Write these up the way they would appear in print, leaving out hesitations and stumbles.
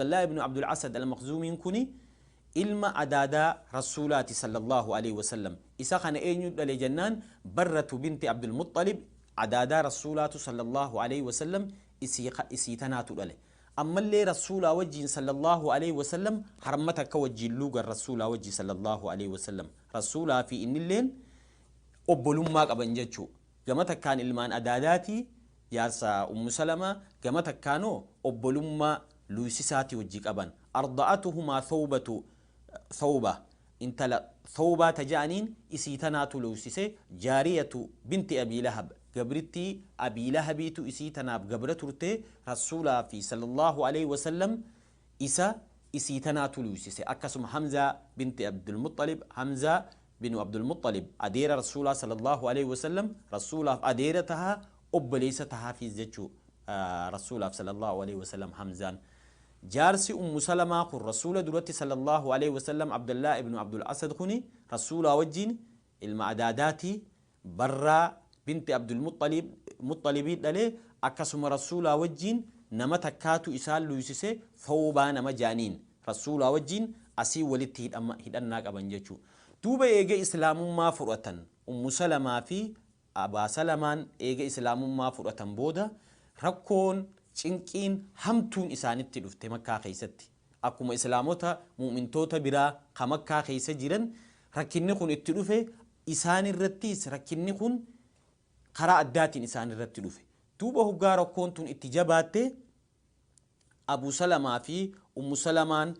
Abdullah ibn Abdul Asad al-Makhzumiin kuni ilma adaadaa Rasuulaati sallallahu alaihi wasallam. Isa kana eenyu dhale jennaan, Barratu binti Abdul Muttalib, adaadaa Rasuulaatu sallallahu alaihi wasallam, isii tanaatu dhale. Ammallee Rasuulaa wajjiin sallallahu alaihi wasallam harma takka wajjiin luugan. Rasuulaa wajjii sallallahu alaihi wasallam, Rasuulaa fi innilleen obbolummaa qaban jechuu. Gama takkaan ilmaan adaadaatii, jaarsa Ummu Salamaa, gama takkaanoo obbolummaa luusisaati wajji qaban. Arda'atuhumaa thawbatu, thawba intala thawbaa taja'aniin isii tanaatu luusise. Jaariyatu binti Abii Lahab, gabrittii Abii Lahabiitu isii tanaaf gabra turte. Rasuulaa fi sallallahu alaihi wasallam isa isii tanaatu luusise. Akkasuma Hamzaa binti Abdulmuxalib, Hamzaa binu Abdulmuxalib, adeera Rasuulaa sallallahu alaihi wasallam, Rasuulaaf adeera tahaa, obboleessa tahaafis jechuu Rasuulaaf sallallahu alaihi wasallam. Hamzaan jaarsi Ummu Salamaa kun Rasuula duratti sallallahu alaihi wasallam, Abdullah ibnu Abdul Asad kuni Rasuulaa wajjiin ilma adaadaatii, Barraa binti Abdulmuxalib Muxalibii dhalee. Akkasuma Rasuulaa wajjiin nama takkaatu isaan luysise, Thawbaa nama jaaniin. Rasuulaa wajjiin asii walitti hidhannaa qaban jechuu. Duuba eega islaamummaa fudhatan, Ummu Salamaa fi Abaa Salamaan eega islaamummaa fudhatan booda, rakkoon cinqiin hamtuun isaanitti dhufte Makkaa keessatti. Akkuma islaamota mu'mintoota biraa ka Makkaa keessa jiran rakkinni kun itti dhufe, isaan irrattis rakkinni kun karaa addaatiin isaan irratti dhufe. Duuba hoggaa rakkoon tun itti jabaatte, Abu Salamaa fi Ummu Salamaan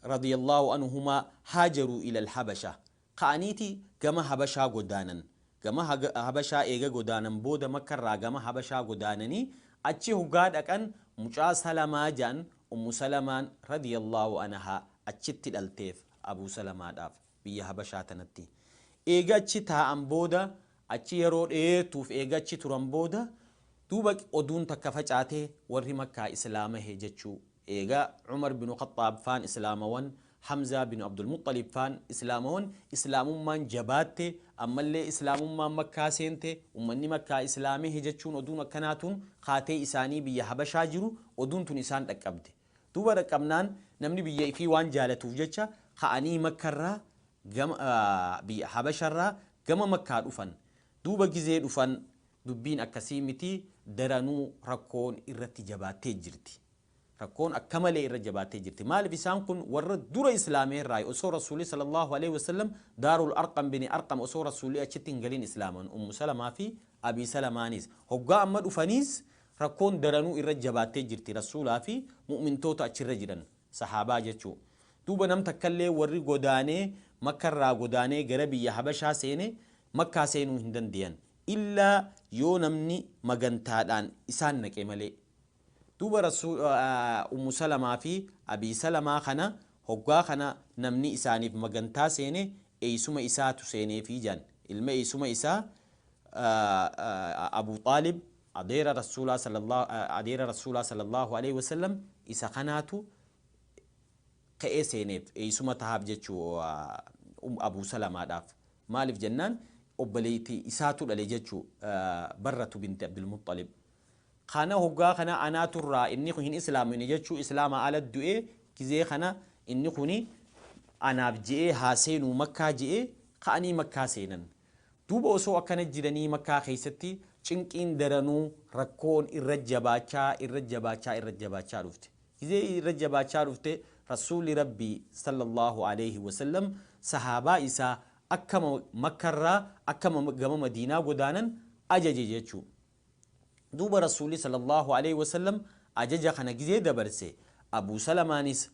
radiyallahu anhumaa haajaruu ila alhabasha, ka'aniiti gama Habashaa godaanan. Gama Habashaa eega godaanan booda, Makkarraa gama Habashaa godaananii achi hoggaa dhaqan, mucaa Salamaa ja'an Ummu Salamaan radiyallahu anhaa achitti dhalteef Abu Salamaadhaaf biyya Habashaa tanatti. Eega achi taa'an booda, achi yeroo dheertuuf eega achi turan booda, duuba oduun takka facaatee warri Makkaa islaamahe jechuu. Eega Umar binu Khaxaab faan islaamawan, Hamzaa binu Abdulmuxalib faan islaamawan, islaamummaan jabaatte, ammallee islaamummaan Makkaa seente, ummanni Makkaa islaamahe jechuun oduun akkanaatun kaatee isaanii biyya Habashaa jiru oduun tun isaan dhaqqabde. Duuba dhaqqabnaan namni biyya ifii waan jaalatuuf jecha ka'anii Makkarraa gama biyya Habasharraa gama Makkaa dhufan. Duuba gizee dhufan dubbiin akkasii miti, daranuu rakkoon irratti jabaattee jirti. Rakkoon akka malee irra jabaattee jirti. Maaliif? Isaan kun warra dura islaamee irraa, osoo Rasuulli sallallahu alaihi wasallam Daarul Arqam bini Arqam, osoo Rasuulli achitti hin galin islaaman Ummu Salamaa fi Abii Salamaanis. Hoggaa amma dhufaniis rakkoon daranuu irra jabaattee jirti Rasuulaa fi mu'mintoota achirra jiran sahaabaa jechuu. Duuba nam takkallee warri godaanee Makkarraa godaanee gara biyya Habashaa seene Makkaa seenuu hin dandeyan, illaa yoo namni magantaadhaan isaan naqe malee. Duuba Ummu Salamaa fi Abii Salamaa kana hoggaa kana namni isaaniif magantaa seene eeysuma isaatu seeneefii jan. Ilma eeysuma isaa Abu Xaalib, adeera Rasuulaa sallallahu alaihi wasallam, isa kanaatu ka'ee seeneef, eeysuma tahaaf jechuu Abu Salamaadhaaf. Maaliif jennaan obboleeyti isaatu dhale jechuu, Barratu binti Abdulmuxalib. Kana hoggaa kana anaaturraa inni kun hin islaamine jechuu, islaama ala du'ee. Gizee kana inni kuni anaaf je'ee haa seenuu Makkaa je'ee, ka'anii Makkaa seenan. Duuba osoo akkana jiranii Makkaa keessatti cinqiin daranuu rakkoon irra jabaachaa, irra jabaachaa, irra jabaachaa dhufte. Gizee irra jabaachaa dhufte, Rasuulli Rabbii sallallahu alaihi wasallam sahaabaa isaa akkama Makkarraa akkama gama Madiinaa godaanan ajaje jechuu. Duuba Rasuulli sallallahu alaihi wasallam ajaja kana gizee dabarse, Abu Salamaanis